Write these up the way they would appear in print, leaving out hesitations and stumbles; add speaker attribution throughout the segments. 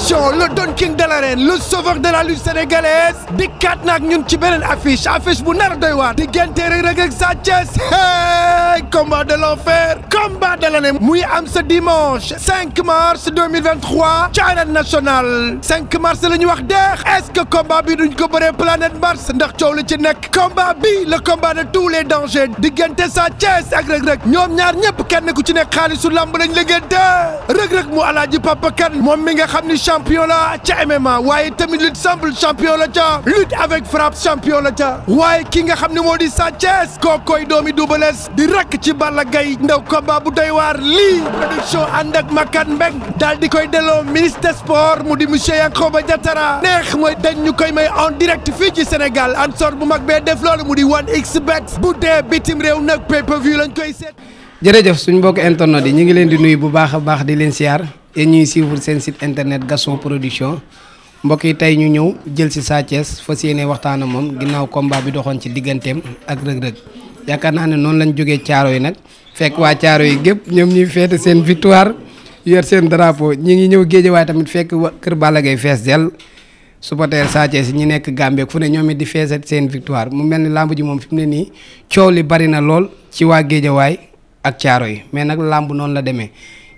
Speaker 1: Production le Don King de l'arène le sauveur de la lutte sénégalaise dikkaat na ak ñun ci beneen affiche bu nar doy waar diggante Reug Reug ak Sa Thiès hey combat de l'enfer combat de l'année muy am ce dimanche 5 mars 2023 ci arène nationale 5 mars la ñu wax deex est-ce que combat bi duñ ko bëree planète Mars ndax coow li ci nekk combat bi le combat de tous les dangers diggante Sa Thiès ak Reug Reug ñoom ñaar ñëpp kenn ku ci nekk xaalisu lamb lañ liggéente Reug Reug mu Alaaji Papa Kane moom mi nga xam ni champion la ca MMA waaye tamit lutte simple champion la ca lutte avec frappe champion la ca waaye ki nga xam ne moo di Sa Thiès kookoy doomi Double Less di rakk ci Balla Gaye ndaw combat bu doy waar lii production ànd ak Makan Mbeng daal di koy delloo ministre des sports mu di monsieur Yankhoba Diattara neex mooy dañ ñu koy may en direct fii ci Sénégal ansor bu mag bee def loolu mu di 1xBet bu dee bitim réew nag pay-per-view lañ koy seet.
Speaker 2: jërëjëf suñ mbokk internet yi ñu ngi leen di nuyu bu baax a baax di leen siyaar et ñuy suivre seen site internet Gaston Production mbokk yi tey ñu ñëw jël si Sa Thiès fas yéene waxtaan ak moom ginnaaw combat bi doxoon ci digganteem ak Reug Reug yaakaar naa ne noonu lañ jógee caaro yi nag fekk waa caaro yi gépp ñoom ñuy feete seen victoire yor seen drapeau ñi ngi ñëw Géejawaay tamit fekk kër Balla Gaye fees dell supporter Sa Thiès ñi nekk Gambie fu ne ñoom it di feeset seen victoire mu mel ni lamb ji moom fi mu ne nii coow li bari na lool ci waa Géejawaay ak caaro yi mais nag lamb noonu la demee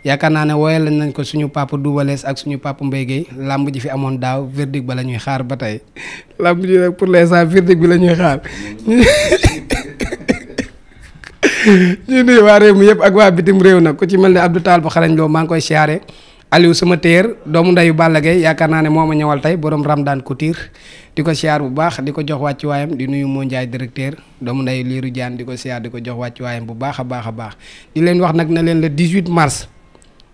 Speaker 2: yaakaar naa ne wooyal lañ nañ ko suñu papa Double Less ak suñu papa Mbaye Guèye lamb ji fi amoon daaw verdict ba la ñuy xaar ba tey lamb ji nag pour l'instant verdict bi la ñuy xaar ñu nuyu waa réew mi yëpp ak waa bitim réew nag ku ci mel ne Abdou Tall bu xarañ loo maa ngi koy siyaare Aliou sama téer doomu ndeyu Balla Gaye yaakaar naa ne moo ma ñëwal tey borom Ramdan Couture di ko siyaar bu baax di ko jox wàccu waayam di nuyu moo Ndiaye directeur doomu ndeyu Liiru Jaan di ko siyaar di ko jox wàccu waayam bu baax a baax a baax di leen wax nag na leen le 18 mars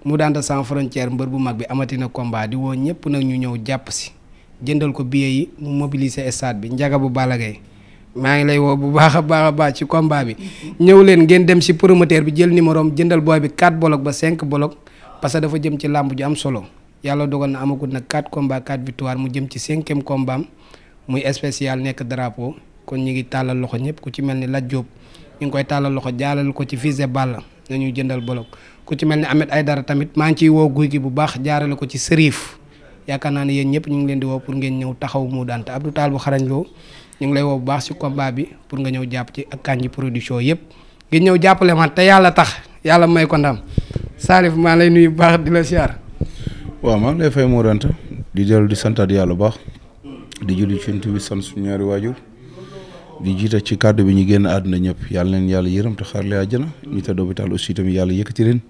Speaker 2: mu daanta sans frontière mbër bu mag bi amatina combat di woo ñëpp nag ñu ñëw jàpp si jëndal ko billet yi mu mobiliser stade bi njaga bu Balla Gaye maa ngi lay woo bu baax a baax ci combat bi ñëw leen ngeen dem si promoteur bi jël numéro am jëndal booy bi 4 bolok ba 5 bolok parce que dafa jëm ci làmb ju am solo yàlla dogal na amagut nag 4 combats 4 victoire mu jëm ci 5e combat am muy spécial nekk drapeau kon ñu ngi tàllal loxo ñëpp ku ci mel ni Lat Diop ñu ngi koy tàllal loxo jaalal ko ci fils de Balla nañu jëndal bolok ku ci mel ni Ahmed Aïdara tamit maa ngi ciy woo guy gi bu baax jaarale ko ci Serif yaakaar naa ne yéen ñëpp ñu ngi leen di woo pour ngeen ñëw taxaw mu daan te Abdou Tall bu xarañ loo ñu ngi lay woo bu baax ci combat bi pour nga ñëw jàpp ci ak Kandji Production yëpp ngeen ñëw jàppale ma te yàlla tax yàlla may ko ndam Salif maa lay nuyu bu baax di la siyaar.
Speaker 3: waaw maa ngi lay fay moo danta di dellu di santaat yàlla bu baax di julli ci bi sant suñu ñaari waajur di jiita ci kàddu bi ñu génn àdduna ñëpp yàlla leen yàlla yërëm te xaar leen àjjana ñu tëdd hôpital aussi tamit yàlla yëkkati leen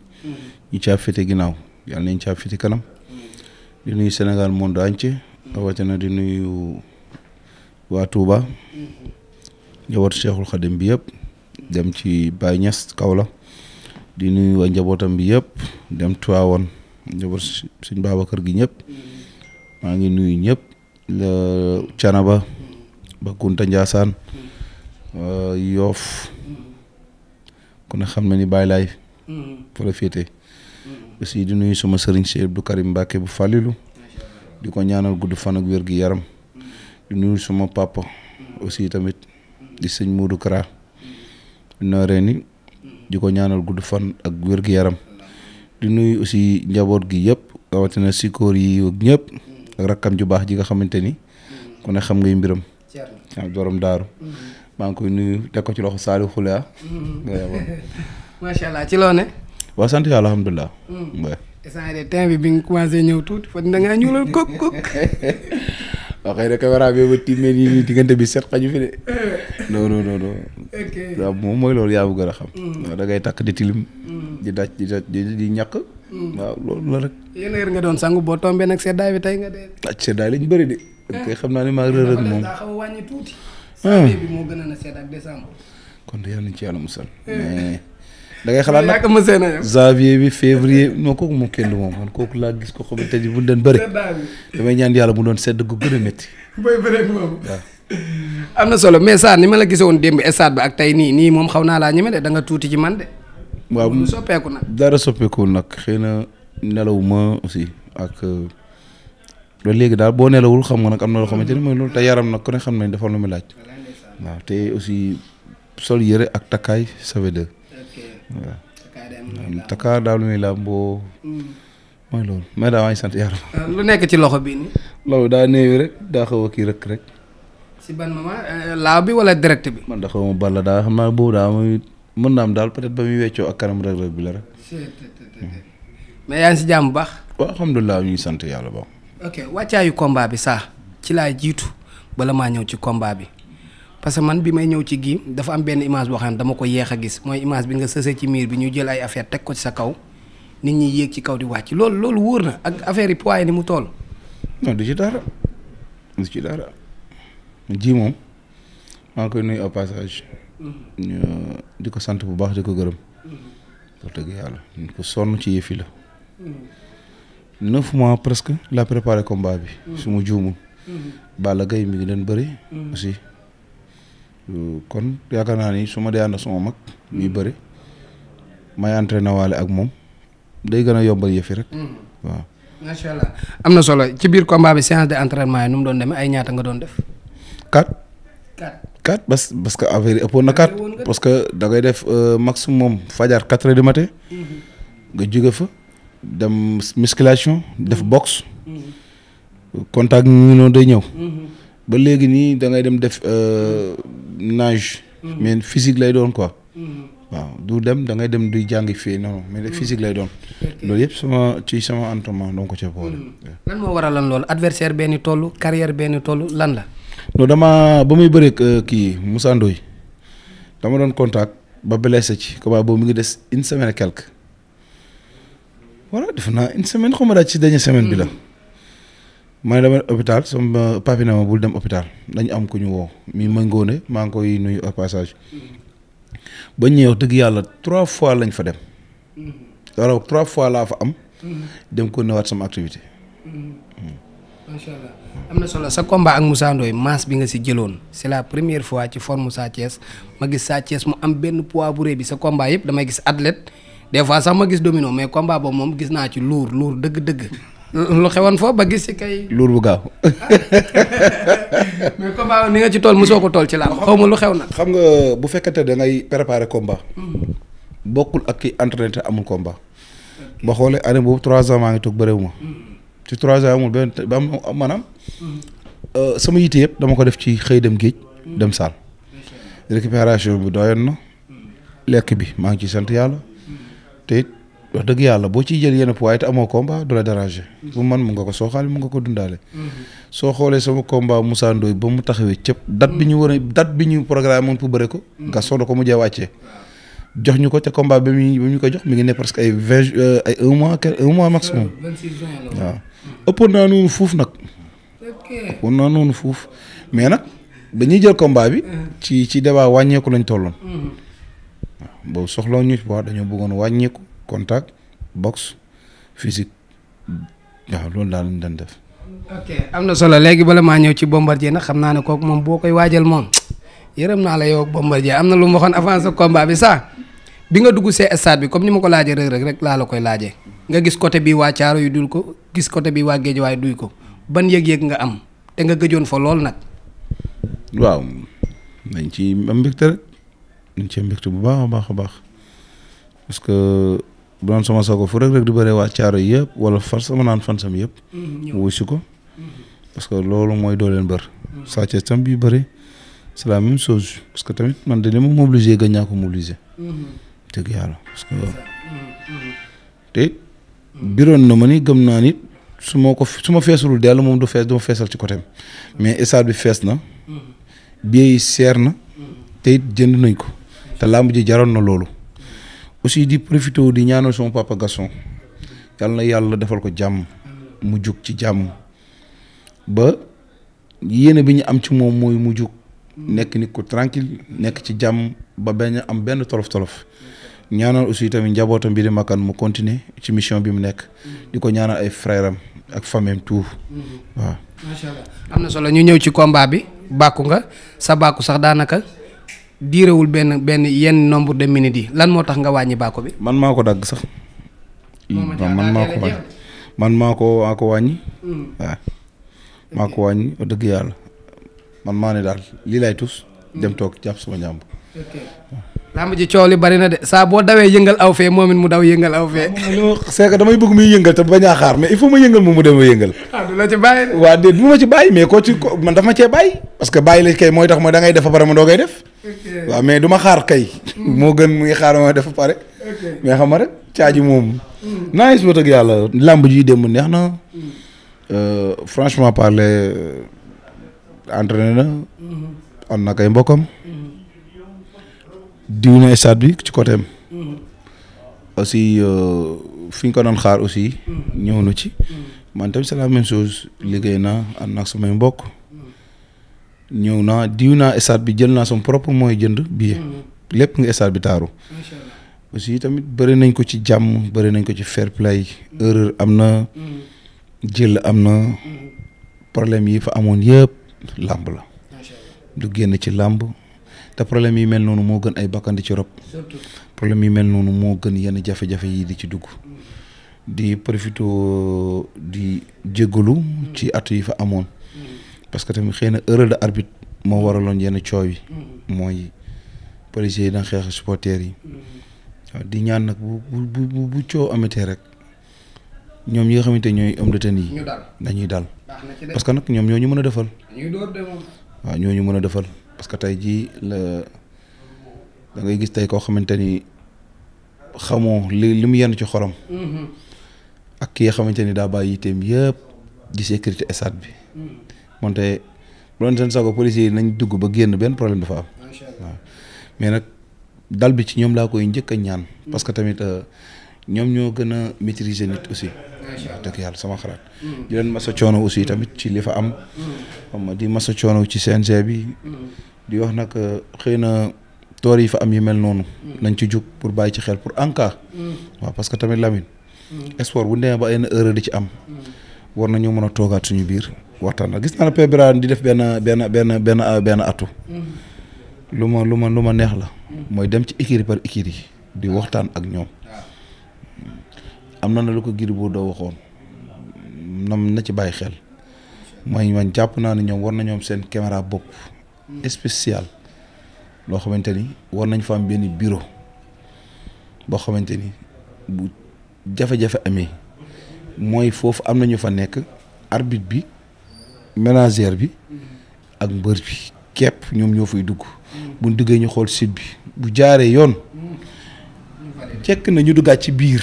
Speaker 3: ñu caab fete ginnaaw yàlla nañ caab fete kanam di nuyu Sénégal monde entier rawatina di nuyu waa Touba njabootu Cheikhul Khadim bi yëpp dem ci Baye Niass Kaolack di nuyu waa njabootam bi yëpp dem Tivaouane njaboot suñ Babacar gi ñëpp maa ngi nuyu ñëpp la Canaba ba Kunta Ndiassane Yoff ku ne xam na ni Baye Laay fa la féete aussi di nuyu sama sëriñ Cheikh Abdou Karim Mbacke bu Fallilou di ko ñaanal gudd fan ak wér gi yaram di nuyu sama papa aussi tamit di sëñ Modou Kara nooree ni di ko ñaanal gudd fan ak wér gi yaram di nuyu aussi njaboot gi yëpp rawatina sikoor yi ak ñëpp ak rakkam ju baax ji nga xamante ni ku ne xam ngay mbiram waaw borom daaru maa ngi koy nuyu teg ko ci loxo Saliou Khoulea
Speaker 2: macha allah ci loo ne
Speaker 3: waaw sant yàlla alhamdulilah
Speaker 2: instant de temps bi nga commencé ñëw tuuti fa da ngaa ñuulal kooku
Speaker 3: waaw xëy na caméra bi ba tiimee nii diggante bi set xaju fi de non waaw moom mooy loolu yaa bu gën a xam waaw da ngay takk di tilim di daj di ñàkk waaw loolu la rek
Speaker 2: yéen heure nga doon sangu boo tombee nag seddaay bi tey nga dee
Speaker 3: seddaay lañ bëri de kay xam naa ne maa Reug Reug moom
Speaker 2: daa xaw a wàññi tuuti janvier bi moo gën a na sedd ak décembre
Speaker 3: kon de yàlla nañ ci yàlla musal mais da ngay xalaat nag
Speaker 2: ma seen a
Speaker 3: janvier bi février non kooku moom kenn du moom man kooku laa gis ko xamante ni bu doon bëri damay ñaan yàlla mu doon sedd gu gën a métti
Speaker 2: booy bëreeg moom waaw am na solo mais ça ni ma la gisee woon démb stade bi ak tey nii moom xaw naa laa ñeme de da nga tuuti ci man de
Speaker 3: waaw
Speaker 2: lu soppeeku nag
Speaker 3: dara soppeekuwul nag xëy na nelawuma aussi ak loolu léegi daal boo nelawul xam nga nag am na loo xamante ni mooy loolu te yaram nag ku ne xam nañ dafa lu mu laaj waaw te aussi sol yëre ak takkaay ça veut dire waaw takkaay daal muy làmboo mooy loolu mais daa maa ngi sant yàlla.
Speaker 2: lu nekk ci loxo bii nii.
Speaker 3: loolu daa néewi rek daa xaw a kii rek.
Speaker 2: si ban moment laaw bi wala direct bi.
Speaker 3: man da xaw ma balla daa xam naa boobu daa muy mën naa am daal peut-être ba muy weccoo ak kanam rëg-rëg bi la rek.
Speaker 2: mais yaa ngi si jàmm bu baax.
Speaker 3: waaw alhamdulilah ñuy sant yàlla ba.
Speaker 2: ok wàccaayu combat bi saa ci laa jiitu bala maa ñëw ci combat bi parce que man bi may ñëw ci gii dafa am benn image boo xam ne dama ko yéex a gis mooy image bi nga sësee ci miir bi ñu jël ay affaire teg ko ci sa kaw nit ñi yéeg ci kaw di wàcc loolu wóor na ak affaire yi poids ni mu toll.
Speaker 3: non du ci dara ji moom maa ngi koy nuyu au passage. di ko sant bu baax di ko gërëm. wax dëgg yàlla ñu ko sonn ci yëfi la. 9 mois presque la préparé combat bi. su ma juumul. Balla Gaye mi ngi leen bëri. aussi kon yaakaar naa ni su ma dee ànd ak sama mag. muy bëri may entraîné waale ak moom day gën a yombal yëfi rek. waaw.
Speaker 2: macha allah am na solo ci biir combat bi séance de entraînement yi nu mu doon demee ay ñaata nga doon def.
Speaker 3: 4 parce que affaire yi ëppoon na 4 parce que da ngay def maximum fajar 4 heures du matin. nga jóge fa dem musculation def boxe. contact ñu noonu day ñëw. ba léegi nii da ngay dem def nage. mais physique lay doon quoi. waaw du dem da ngay dem duy jàngi fii non mais physique lay doon. loolu yëpp sama entraînement donc ko ca boole.
Speaker 2: lan moo waraloon loolu adversaire benn toll carrière benn toll lan la.
Speaker 3: non ba muy bëreeg kii Moussa Ndoye dama doon contact ba blessé ci combat boobu mi ngi des une semaine et quelque voilà def naa une semaine xaw ma daal ci dernière semaine bi la. ma ne dama hôpital sama papi na ma bul dem hôpital dañu am ku ñu woo mi ma ngoone maa ngi koy nuyu au passage ba ñëw dëgg yàlla 3 fois lañ fa dem. wala 3 fois laa fa am. dem ko newaat sama activité.
Speaker 2: macha allah am na solo sa combat ak Moussa Ndoye masse bi nga si jëloon c'est la première fois ci forme Sa Thiès ma gis Sa Thiès mu am benn poids bu rëy bi sa combat yëpp damay gis athlète des fois sax ma gis domino mais combat boobu moom gis naa ci luur dëgg-dëgg lu xewoon foofu ba gis si kay.
Speaker 3: luur bu gaaw.
Speaker 2: mais combat ni nga ci tool mosoo ko tool ci laa xaw ma lu xew nag.
Speaker 3: xam nga bu fekkente da ngay préparer combat. bokkul ak ki entraîné te amul combat. ba xoolee année boobu 3 ans maa ngi toog bëriwuma. ci 3 ans amul benn ba maanaam sama yite yëpp dama ko def ci xëy dem géej dem saal récupération bi doyoon na lekk bi maa ngi ciy sant yàlla te it wax dëgg yàlla boo ciy jël yenn poids te amoo combat du la déranger bu man mu nga ko sooxaale mu nga ko dundaale soo xoolee sama combat Moussa Ndoye ba mu taxawee cëpp date bi ñu programme moon pour bëre ko nga soxla ko mu jee wàccee jox ñu ko te combat ba ñu ko jox mi ngi ne presque ay 20 ay 1 mois maximum waaw ëppoon naa noonu fuuf nag ëppoon naa noonu fuuf mais nag ba ñuy jël combat bi ci débat wàññeeku lañ tolloon waaw boobu soxla ñu waaw dañoo bëggoon wàññeeku contact boxe physique waaw loolu daal lañ doon def.
Speaker 2: ok am na solo léegi bala maa ñëw ci Bombardier nag xam naa ne kooku moom boo koy waajal moom yërëm naa la yow ak Bombardier am na lu ma waxoon avant sa combat bi sax bi nga dugg see stade bi comme ni ma ko laajee rek laa la koy laajee nga gis côté bi waa Caaro yu dul ko gis côté bi waa Géejawaay duy ko ban yëg-yëg nga am te nga gëjoon fa lool nag.
Speaker 3: waaw nañ ci am mbégte rek nañ ci am mbégte bu baax a baax parce que bu doon sama sago fu rek di bëree waa Caaro yëpp wala far sama naan fan sam yëpp. wuy si ko parce que loolu mooy dooleen bër. Sa Thiès tam bi bëri c'est la même chose parce que tamit man de li ma mobiliser gën ñaa ko mobiliser. dëgg yàlla parce que te biroon na ma ni gëm naa nit su ma feesulul dell moom du ma feesal ci côté mais stade bi fees na billet yi seer na te it jënd nañ ko te làmb ji jaroon na loolu aussi di profité di ñaanal sama papa Gaston yàlla na yàlla defal ko jàmm mu jug ci jàmm ba yéene bi ñu am ci moom mooy mu jug nekk nit ko tranquille nekk ci jàmm ba bañ am benn tolof ñaanal aussi tamit njabootam bi di makkan mu continuer ci mission bi mu nekk di ko ñaanal ay frère am ak famille tout waaw.
Speaker 2: macha allah am na solo ñu ñëw ci combat bi bàkku nga sa bàkku sax daanaka diirewul benn yenn nombre de minutes yi lan moo tax nga wàññi bàkku bi.
Speaker 3: man maa ko dagg sax. man maa ko wàññi. waaw maa ko wàññi wax dëgg yàlla man maa ne daal lii lay tus dem toog jàpp sama njàmb.
Speaker 2: lamb ji coow li bari na de saa boo dawee yëngal aw fee moom it mu daw yëngal aw fee.
Speaker 3: c'est que damay bëgg muy yëngal te bañ a xaar mais il faut ma yëngal moom mu dem a yëngal.
Speaker 2: du la ci bàyyi.
Speaker 3: waa déet du ma ci bàyyi mais man daf ma cee bàyyi. parce que bàyyi la kay mooy tax mooy da ngay def ba pare ma doo koy def. waaw mais du ma xaar kay. moo gën muy xaar ma def ba pare. mais xam nga rek caaji moom. nice ba tëgg yàlla lamb ji dem neex na. franchement parler entraîné na. am na kay mbokkam. diw na stade bi ci côté am. aussi fi ñu ko doon xaar aussi. ñëw na ci. man tamit c'est la même chose liggéey naa ànd ak samay mbokk. ñëw naa diw naa stade bi jël naa sama propre mooy jënd billet. lépp nga stade bi taaru. aussi tamit bëri nañ ko ci jàmm bëri nañ ko ci fair play. erreur am na. jël am na. problème yi fa amoon yëpp làmb la. du génn ci làmb. te problème yi mel noonu moo gën ay bakkan di ci rob. problème yi mel noonu moo gën yenn jafe-jafe yi di ci dugg. di profito di jéggalu ci atu yi fa amoon. parce que tamit xëy na erreur de arbitre moo waraloon yenn coow yi. mooy policiers yi danga xeex supporters yi. waaw di ñaan nag bu coow amatee rek ñoom ñi nga xamante ñooy homme de tenue yi. dañuy dal parce que nag ñoom ñoo ñu mën a defal. waaw ñoo ñu mën a defal. parce que tey jii da ngay gis tey koo xamante ni xamoo li mu yenn ci xorom. ak ki nga xamante ni daa bàyyi yitteem yëpp di sécurité stade bi. moonte bu doon seen sago policiers yi nañ dugg ba génn benn problème dafa am. waaw mais nag dal bi ci ñoom laa koy njëkk a ñaan. parce que tamit ñoom ñoo gën a maîtriser nit aussi. dëgg yàlla sama xalaat. di leen masa coono aussi tamit ci li fa am. xam nga di masa coono ci CNG bi. di wax nag xëy na toor yi fa am yu mel noonu. nañ ci jug pour bàyyi ci xel pour en cas. waaw parce que tamit Lamine. sport bu demee ba yenn erreur di ci am. war nañoo mën a toogaat suñu biir waxtaan ak gis naa ne Père Birahim di def benn atu. lu ma neex la. mooy dem ci écurie par écurie yi di waxtaan ak ñoom. am na lu ko Gris Bordeaux waxoon na ci bàyyi xel. mooy man jàpp naa ne ñoom war na ñoom seen caméra bopp. spécial loo xamante ni war nañ fa am benn bureau boo xamante ni bu jafe-jafe amee mooy foofu am na ñu fa nekk arbitre bi ménagère bi ak mbër bi képp ñoom ñoo fay dugg. buñ duggee ñu xool site bi bu jaaree yoon jekk na ñu duggaat ci biir.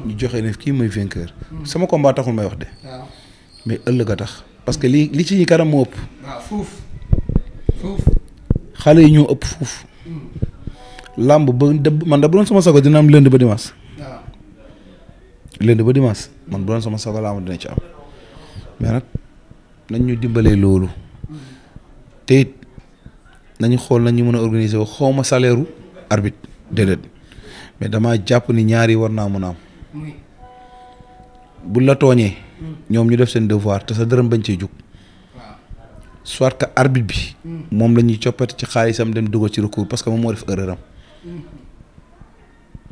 Speaker 3: ñu joxe ne kii mooy vainqueur. sama combat taxul may wax de. mais ëllëg a tax parce que li ci ñi kanam moo ëpp.
Speaker 2: foofu.
Speaker 3: xale yi ñoo ëpp fuuf. làmb ba man da bu doon sama sago dina am lundi ba dimanche. lundi ba dimanche man bu doon sama sago làmb dina ci am. mais nag nañ ñu dimbalee loolu. te it nañu xool nañu mën a organiser wu xaw ma salaire arbitre déedéet mais damaa jàpp ni ñaari war naa mën a am. bu la tooñee. ñoom ñu def seen devoir te sa dërëm bañ cee jug. soit que arbitre bi. moom la ñuy coppati ci xaalisam dem dugal ci recours parce que moom moo def erreur am.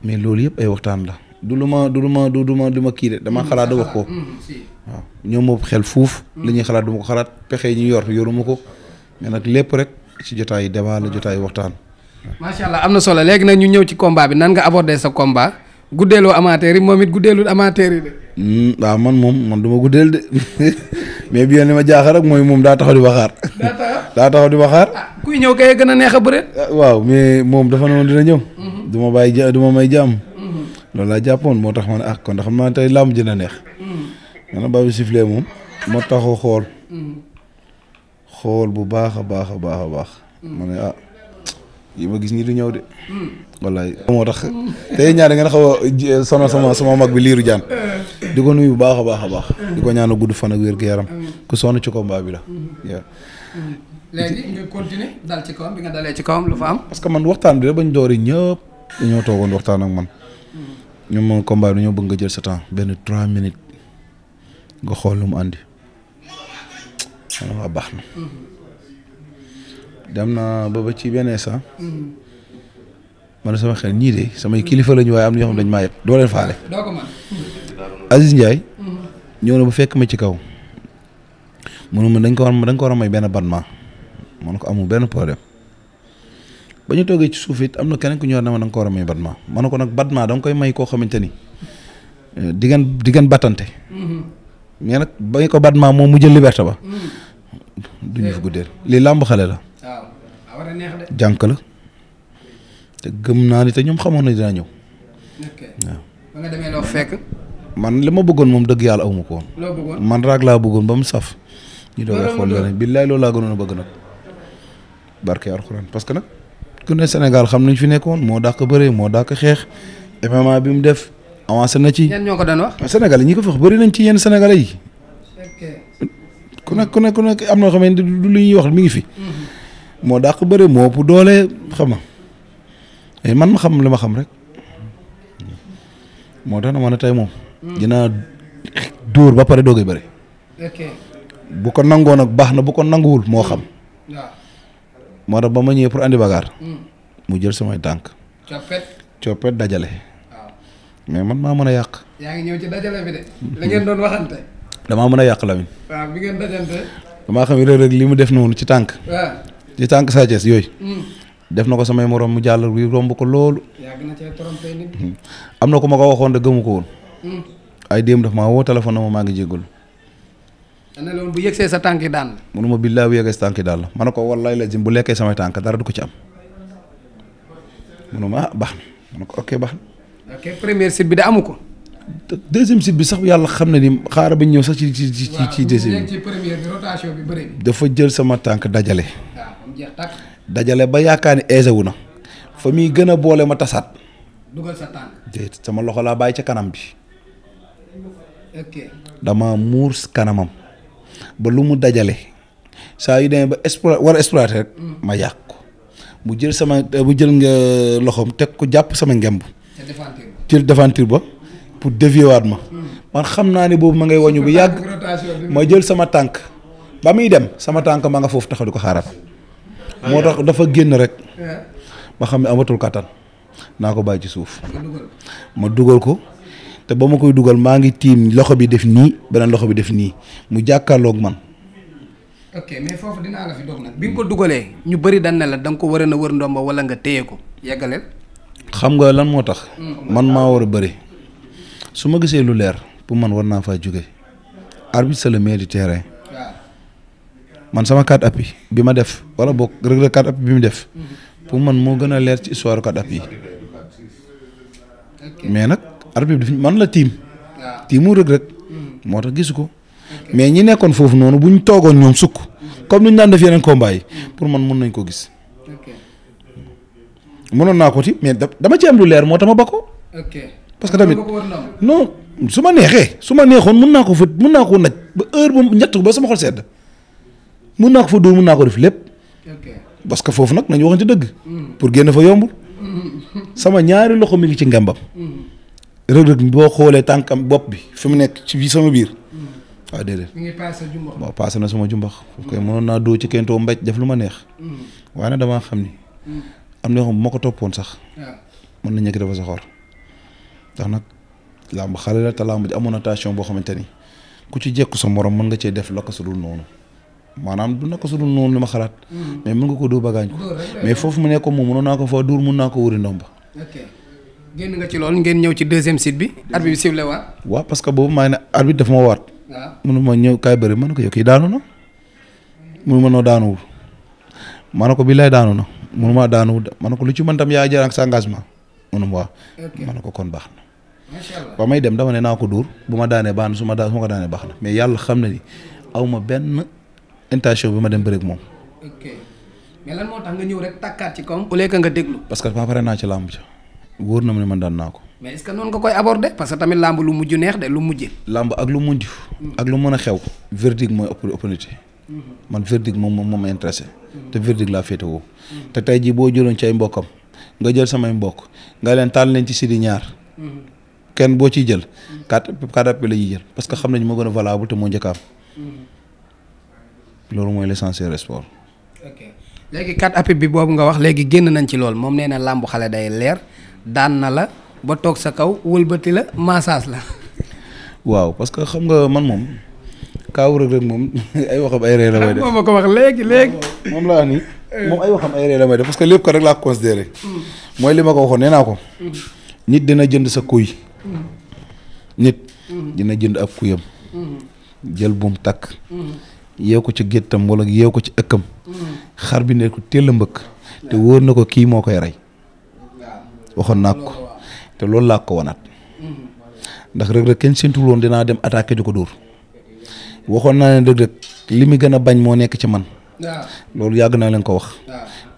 Speaker 3: mais loolu yëpp ay waxtaan la du lu ma kii de dama xalaat da wax ko. waaw ñoom moo xel fuuf. li ñuy xalaat du ma ko xalaat pexe yi ñu yoruma ko mais nag lépp rek ci jotaay débat la jotaay waxtaan.
Speaker 2: macha allah am na solo léegi nag ñu ñëw ci combat bi nan nga aborder sa combat guddeeloo amateur yi moom it guddeelul amateur yi de.
Speaker 3: waaw man du ma guddeel de mais bien li ma jaaxal rek mooy moom daa taxaw di waxaar. daa taxaw di waxaar.
Speaker 2: kuy ñëw kay gën a neex a bëre.
Speaker 3: waaw mais moom dafa ne woon dina ñëw. du ma may jàmm. loolu laa jàppoon moo tax ma ne kon ndax xam naa tey làmb dina neex. maanaam ba bi sifflé moom. ma taxaw xool bu baax a baax a baax. ma ne yi ma gis ñi du ñëw de. wallaay moo tax tey ñaar ngeen xaw a sonal sama mag bi liiru jaan di ko nuyu bu baax a baax. di ko ñaan gudd fan ak wér gu yaram. ku sonn ci combat bi la.
Speaker 2: léegi nga continuer dal ci kawam bi nga dalee ci kawam lu fa am.
Speaker 3: parce que man waxtaan bi rek bañ doori ñëpp dañoo toogoon waxtaan ak man. ñoom moom combat bi dañoo bëgg nga jël sa temps benn 3 minutes nga xool lu mu àndi. waa baax na. dem na ba ci benn instant. man sama xel ñii de samay kilifa lañu waaye am na ñoo xam dañ maa yëpp doo leen faale.
Speaker 2: doo ko mën.
Speaker 3: Aziz Ndiaye. ñëw na bu fekk ma ci kaw. mënu ma dañ ko war a may benn battement. man ko amul benn problème. ba ñu toogee ci suuf it am na keneen ku ñëwaat na ma da nga ko war a may Batma ma ne ko nag Batma da nga koy may koo xamante ni di ngeen battante. mais nag ba nga ko Batma moom mu jël liberté ba. du ñu fi guddeel lii làmb xale la.
Speaker 2: waaw war a neex de.
Speaker 3: jànk la te gëm naa ni te ñoom xamoon na dinaa ñëw.
Speaker 2: waaw. ba nga demee loo fekk.
Speaker 3: man li ma bëggoon moom dëgg yàlla awma ko woon.
Speaker 2: loo bëggoon
Speaker 3: man raag laa bëggoon ba mu saf. ñu doog xool leneen billaay loolu laa gënoon a bëgg nag. barke alxuraan parce que nag ku ne Sénégal xam nañ fi nekkoon moo dàq bëree moo dàq xeex MMA bi mu def avancé na ci.
Speaker 2: ñan ñoo ko doon wax.
Speaker 3: Sénégal yi ñi ko fex bëri nañ ci yenn Sénégalais yi. ku nekk am na xam ne du lu ñuy wax mi ngi fi. moo dàq bëri moo ëpp doole xam nga man ma xam li ma xam rek moo tax na ma ne tey moom. dinaa dóor ba pare doogay bëri. bu ko nangoo nag baax na bu ko nanguwul moo xam. moo tax ba ma ñëwee pour andi bagaar. mu jël samay tànk. coppet dajale. mais man maa mën a yàq.
Speaker 2: yaa ngi ñëw ci dajale bi de. la ngeen doon waxante.
Speaker 3: damaa mën a yàq Lamine.
Speaker 2: waaw bi ngeen dajante.
Speaker 3: damaa xam ne Reug li mu def noonu ci tànk.
Speaker 2: waaw
Speaker 3: ci tànk Sa Thiès yooyu. def na ko samay morom mu jàll wi romb ko loolu.
Speaker 2: yàgg na cee trompé nit.
Speaker 3: am na ko ma ko waxoon de gëmu ko woon. ay démb daf maa woo téléphone na ma maa ngi jégalu.
Speaker 2: ana loolu bu yëgsee sa tànk yi daan la.
Speaker 3: munuma billaay bu yeggee sa tànk yi daal la ma ne ko wallaay la jëm bu lekkee samay tànk dara du ko ci am. munuma baax na ma ne ko ok baax na.
Speaker 2: ok première site bi de amu ko.
Speaker 3: deuxième site bi sax yàlla xam na ni xaaral ba ñëw sax ci deuxième bi.
Speaker 2: ci première bi rotation bi bëri bi.
Speaker 3: dafa jël sama tànk dajale.
Speaker 2: waaw mu jeex tàkk.
Speaker 3: dajale ba yaakaar ni aisé wu na. fa muy gën a boole ma tasaat.
Speaker 2: dugal sa tànk.
Speaker 3: déet sama loxo laa bàyyi ca kanam bi.
Speaker 2: ok.
Speaker 3: dama muur kanamam. ba lu mu dajale. saa yu demee ba war a exploiter rek. ma yàq ko. mu jël nga loxoom teg ko jàpp sama ngemb. jël devanture ba. pour dévier waat ma. man xam naa ne boobu ma ngay wañu bu yàgg. ma jël sama tànk. ba muy dem sama tànk ma nga foofu taxaw di ko xaaral. moo tax dafa génn rek. ma xam ne amatul kattan. naa ko bàyyi ci suuf. ma dugal ko. te ba ma koy dugal maa ngi tiim loxo bi def nii beneen loxo bi def nii mu jàkkaarloog man.
Speaker 2: ok mais foofu dinaa la fi doog nag. bi nga ko dugalee ñu bëri dañ ne la da nga ko war a wër ndomba wala nga téye ko yeggaleel.
Speaker 3: xam nga lan moo tax. man maa war a bëri. su ma gisee lu leer pour man war naa faa jóge. arbitre c'est le maître du terrain. man sama 4 appuis bi ma def wala boog Reug Reug 4 appuis bi mu def. pour man moo gën a leer ci histoire 4 appuis yi. mais nag arbitre bi man la tiim. tiimu Reug Reug moo tax gisu ko. mais ñi nekkoon foofu noonu bu ñu toogoon ñoom sukk. comme ni ñu daan def yeneen combat yi. pour man mën nañ ko gis. mënoon naa ko ti mais dama ci am lu leer moo tax ma ba ko. parce que tamit non su ma neexoon mën naa ko naj ba heure ba ñett ba sama xol sedd. mën naa ko fa dóor mën naa ko def lépp. parce que foofu nag nañu waxante dëgg. pour génn fa yombul. sama ñaari loxo mi ngi ci ngembam. Reug Reug boo xoolee tànkam bopp bi fi mu nekk ci biir sama biir. waaw déedéet. mi ngi paase jumbax. waaw paase na sama jumbax. foofu kay mënoon naa doo ci kentoo mbéj def lu ma neex. waaye nag damaa xam ni. am na yoo xam bu ma ko toppoon sax. mën na ñëkk dafa soxor. ndax nag làmb xale la te làmb ji amoon attention boo xamante ni ku ci jekku sa morom mën nga cee def lakk su dul noonu. maanaam du naka su dul noonu li ma xalaat. mais mën nga ko dóor bagaañ ko. mais foofu mu nekkoon moom mënoon naa ko fa dóor mën naa ko wëri ndomba.
Speaker 2: génn nga ci loolu ngeen ñëw ci deuxième site bi. arbitre bi sifflé waat.
Speaker 3: waaw parce que boobu maa ngi ne arbitre daf ma waat.
Speaker 2: waaw
Speaker 3: mënu ma ñëw kaay bëri ma ne ko yow kii daanu na. mënu ma noo daanuwul. ma ne ko billaay daanu na mënu maa daanuwul ma ne ko lu ci mën tam yaa jël ak sa engagement. mënu ma waaw. ma ne ko kon baax na.
Speaker 2: macha allah
Speaker 3: ba may dem dama ne naa ko dóor bu ma daanee baax na su ma ko daanee baax na mais yàlla xam na ni aw ma benn intention bi ma dem bëri ak moom.
Speaker 2: ok mais lan moo tax nga ñëw rek takkaat ci kawam. au lieu que nga déglu.
Speaker 3: parce que pare naa ci làmb ja wóor na ma ne man daan naa ko.
Speaker 2: mais est-ce que noonu nga koy aborder parce que tamit làmb lu mujj neex de lu mujj.
Speaker 3: làmb ak lu mujj. ak lu mën a xew. verdict mooy opportunité. man verdict moom ma intéressé. te verdict laa féetewoo. te tey jii boo jëloon ci ay mbokkam nga jël samay mbokk nga leen taal leen ci sidi ñaar. kenn boo ciy jël. quatre appuis la ñuy jël parce que xam nañ moo gën a valable te moo njëkk a am. loolu mooy l'essentiel sport.
Speaker 2: ok léegi 4 appuis bi boobu nga wax léegi génn nañ ci loolu moom nee na làmbu xale day leer daan na la ba toog sa kaw wëlbati la massage la.
Speaker 3: waaw parce que xam nga man moom kaaw Reug Reug moom ay waxam ay réer la.
Speaker 2: moom ma ko wax léegi.
Speaker 3: moom laa ni moom ay waxam ay ree la may def parce que lépp ko rek laa considéré mooy li ma ko waxoon nee naa ko nit dina jënd sa kuy nit dina jënd ab kuyam jël buum takk yeew ko ci géttam wala yeew ko ci ëkkam xar bi ne ko téel a mbëkk te wóor na ko kii moo koy rey waxoon naa ko te loolu laa ko wanaat ndax Reug Reug kenn séntul woon dinaa dem attaqué di ko dóor waxoon naa leen Reug Reug li mu gën a bañ moo nekk ci man loolu yàgg naa leen ko wax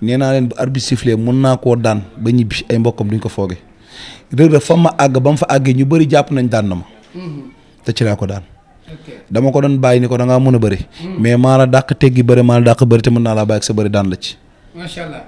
Speaker 3: nee naa leen bu arbitre sifflé mën naa koo daan ba ñibbi ay mbokkam duñ ko fooge Reug Reug fa ma àgg ba mu fa àggee ñu bëri jàpp nañ daan na ma te ci laa ko daan dama ko doon bàyyi ni ko da ngaa mën a bëri mais maa la dàq teggi bëri maa la dàq bëri te mën naa laa bàyyi ak sa bëri daan la ci
Speaker 2: macha allah.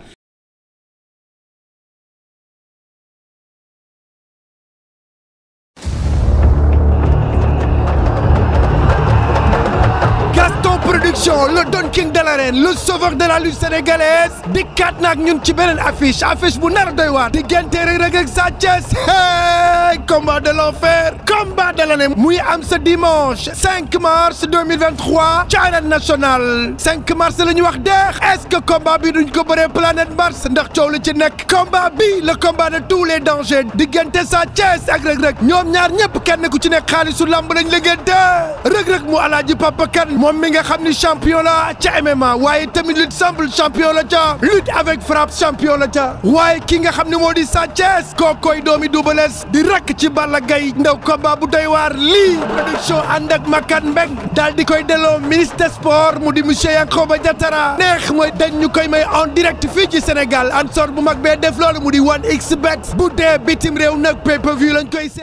Speaker 1: Production le Don King de l'arène le sauveur de la lutte sénégalaise dikkaat na ak ñun ci beneen affiche bu nar doy waar diggante Reug Reug ak Sa Thiès hey combat de l'enfer combat de l'année muy am ce dimanche 5 mars 2023 ci arène nationale 5 mars la ñu wax deex est-ce que combat bi duñ ko bëree planète Mars ndax coow li ci nekk combat bi le combat de tous les dangers diggante Sa Thiès ak Reug Reug ñoom ñaar ñëpp kenn ku ci nekk xaalisu lamb lañ liggéente Reug Reug mu Alaaji Papa Kane moom mi nga xam ni champion la ca MMA waaye tamit lutte simple champion la ca lutte avec frappe champion la ca waaye ki nga xam ne moo di Sa Thiès kookoy doomi Double Less di rakk ci Balla Gaye ndaw combat bu doy waar lii production ànd ak Makan Mbeng daal di koy delloo ministre des sports mu di monsieur Yankhoba Diattara neex mooy dañ ñu koy may en direct fii ci Sénégal ansor bu mag bee def loolu mu di 1xBet bu dee bitim réew nag pay-per-view lañ koy seet